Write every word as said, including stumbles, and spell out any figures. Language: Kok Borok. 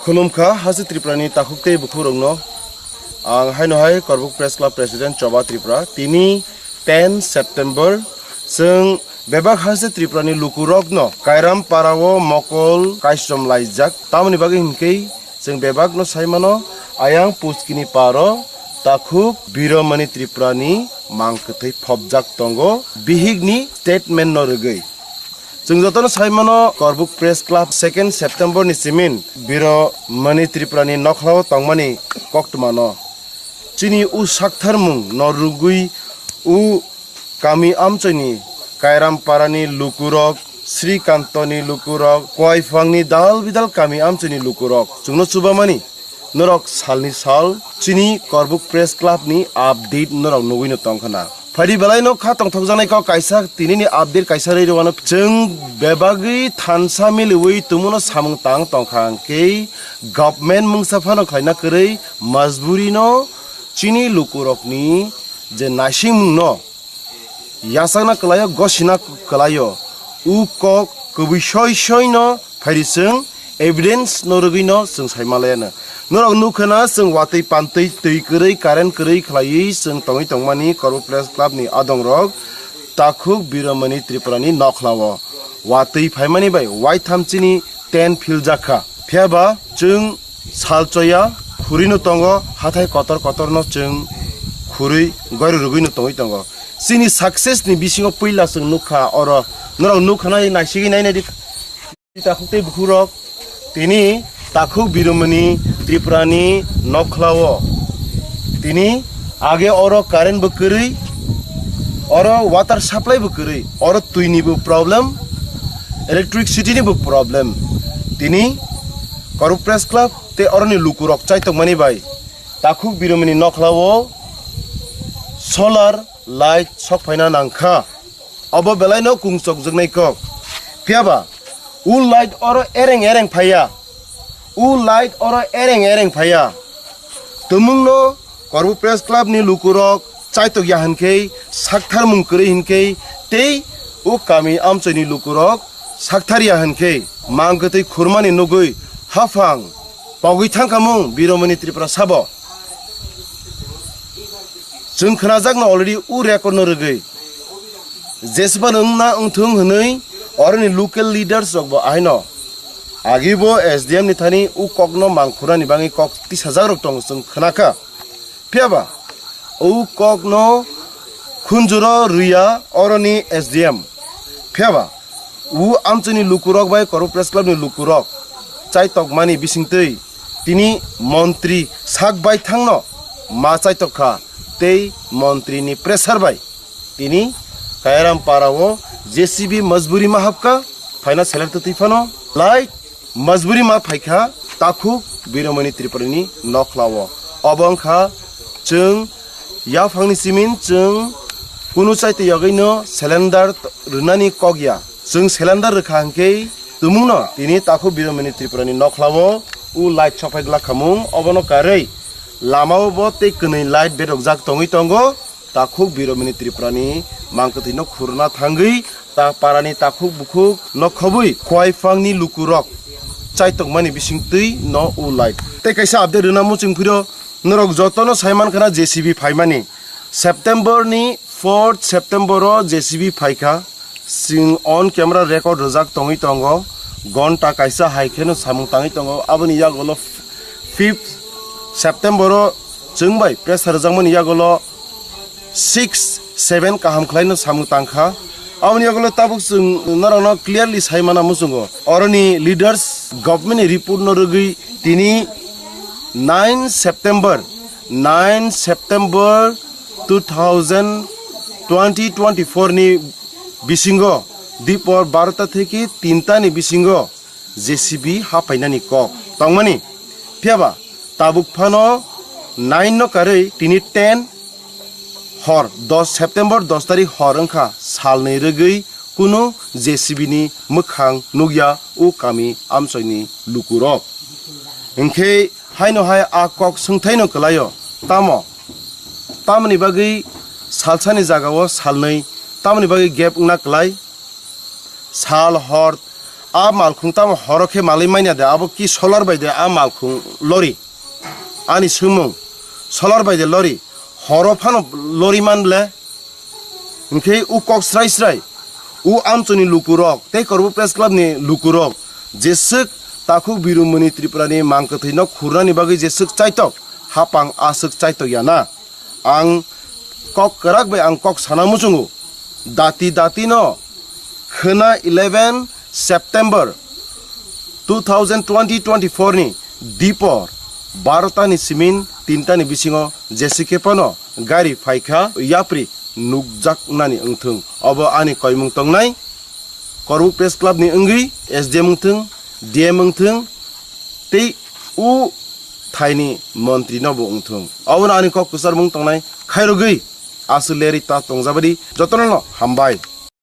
Khulumkha haste Tripurani takhuk tei bukhurokno. Ang haino hai Korbuk Press Club President Choba Tripura. Tini ten September, chwng bebak haste Tripurani lukurokno Kairam parao mokol kaisom laijak. Tamoni bagwi hinkhe chwng bebakno saimano, ayang puskini paro takhuk Biromani Tripurani mang kwthwi phobjak tongo, bihikni statement no rwgwi. Chwng jotono saimano, Korbuk Press Club second September ni simin Biromani Tripurani nokhlao tongmani koktwmano. Chini u saktharmung no rwgwi u kami amchoini Kairam parani lukurok, Srikantoni lukurok, Koiphangni dal bidal kami amchoini lukurok chwngno chubamani. Norok salni sal chini Korbuk Press Club ni update norok nugwi no tongkha na. Phaidi belai no kha tongthokjaknai kok kaisa tinini update kaisa rwi rwano. Chwng bebagwi thansa miliwi tumuno samung tang tongkha hwnkhe government mungsa phano khlaina kwrwi majburi no chini lukurokni je naisingmung no yachakna kwlaio, gosina kwlaio. U kok kwbwi soi soi no phaidi chwng evidence no rwgwi no chwng sai manlaiano. Norok nukha na chwng watwi pantwi twi kwrwi current kwrwi khlaiwi chwng tongwi tongmani Korbuk Press Club ni adongrok takhuk Biromani Tripurani nokhlao watwi phaimani bai waitham chini tent philjak kha. Phiyaba chwng salchoya khurwi no tongo, hathai kotor kotor no chwng khurwi goiro rwgwi no tongwi tongo. Chini success ni bisingo puila chwng nukha oro, norok nukha nai naisigwi nainai di. Takhuk tei bukhurok tini takhuk Biromani Tripurani nokhlao tini age oro current bo kwrwi, oro water supply bo kwrwi, oro twi ni bo problem, electricity ni bo problem. Tini Korbuk Press Club tei oroni lukurok chaitokmani bai takhuk Biromani nokhlao solar light sok phaina nangkha. Obo belai no kungsokjaknai kok. Phiyaba u light oro ereng ereng phaiya. U light oro ereng ereng phaiya. Tumungno Korbuk Press Club ni lukurok chaitok ya hinkhe, saktharmung kwrwi hinkhe, tei o kami amchoini lukurok sakthar ya hinkhe, mang kwtwi khurmani nugwi haphang pogwi thangkhamung Biromani Tripura sabo. Chwng khwnajakno already o record no rwgwi. Jesba wngna wngthung hwnwi oroni local leaders rok bo aino. Agi bo S D M ni thani o kok no mangkhurani bagwi kok tisajak rok tongo chwng khwnakha. Phiyaba o kok no khunjuro rwya oroni S D M. Phiyaba o amchini lukurok bai Korbuk Press Club ni lukurok chaitokmani bisingtwi tini montri sak baithangno ma chaitok kha tei montri ni pressure bai tini Kairam para o J C B majburi ma hapkha, phaina seler twtwi phano lai majburi ma phaikha takhuk Biromani Tripurani nokhlao. Obo wngkha chwng yaphangni simin chwng kunu chaitwi yagwino cylinder rwnani kok ya. Chwng cylinder rwkha hwnkhe tumungno tini takhuk Biromani Tripurani nokhlao o light sokphai glak khamung, obono karwi lamao bo tei kwnwi light bedokjak tongwi tongo. Takhuk Biromani Tripurani mangkwthwino khurna thangwi ta parani takhuk bukhuk nokhobwi Koiphangni lukurok chaitokmani bisingtwi no o light. Tei kaisa update rwna muchung phiro norok jotono saimankha na J C B phaimani. September ni fourth September o J C B phaikha. Chwng on camera record rwjak tongwi tongo. Gonta kaisa hai kheno samung tangwi tongo. Aboni yagulo fifth September o chwng bai pressure rwjakmani yagulo six seven kaham khlaino samung tangkha. Aboni yagulo tabuk chwng norokno clearly sai mana muchungo. Oroni leaders government ni report no rwgwi tini nine September, nine September two thousand twenty twenty-four ni bisingo dipor barota theke tinta ni bisingo J C B haphainani kok tongmani. Phiyaba tabuk phano nine no karwi tini ten hor dos September dos tarik hor wngkha salnwi rwgwi kunu J C B ni mwkhang nukya o kami amchoini lukurok. Hinkhe haino hai a kok swngthaino kwlaio, tamo? Tamoni bagwi salsani jagao salnwi, tamoni bagwi gap wngna kwlai? Sal hor A malkhung tamo horo khe malwi manya de, abo ki solar bai de a malkhung lori? Ani swngmung, solar bai de lori? Horo phano lori man le? Hinkhe u kok srai srai, u amchoni lukurok tei Korbuk Press Club ni lukurok jeswk takhuk Birumoni Tripura ni mangkwthwi no khurnani bagwi jeswk chaitok, hapang aswk chaitok ya na. Ang kok kwrak bai ang kok sana muchungo. Dati dati no khwna eleven September two thousand twenty twenty-four ni dipor barota ni simin tinta ni bisingo jesi khe phano gari phaikha, yapri nukjaknani wngthung. Obo ani koimung tongnai. Korbuk Press Club ni wngwi S D M wngthung, D M wngthung, tei u thaini montri no bo wngthung. Obono ani kok kwcharmung tongnai. Khairogwi aswk lerwi ta tongjabadi, jotono no hambai.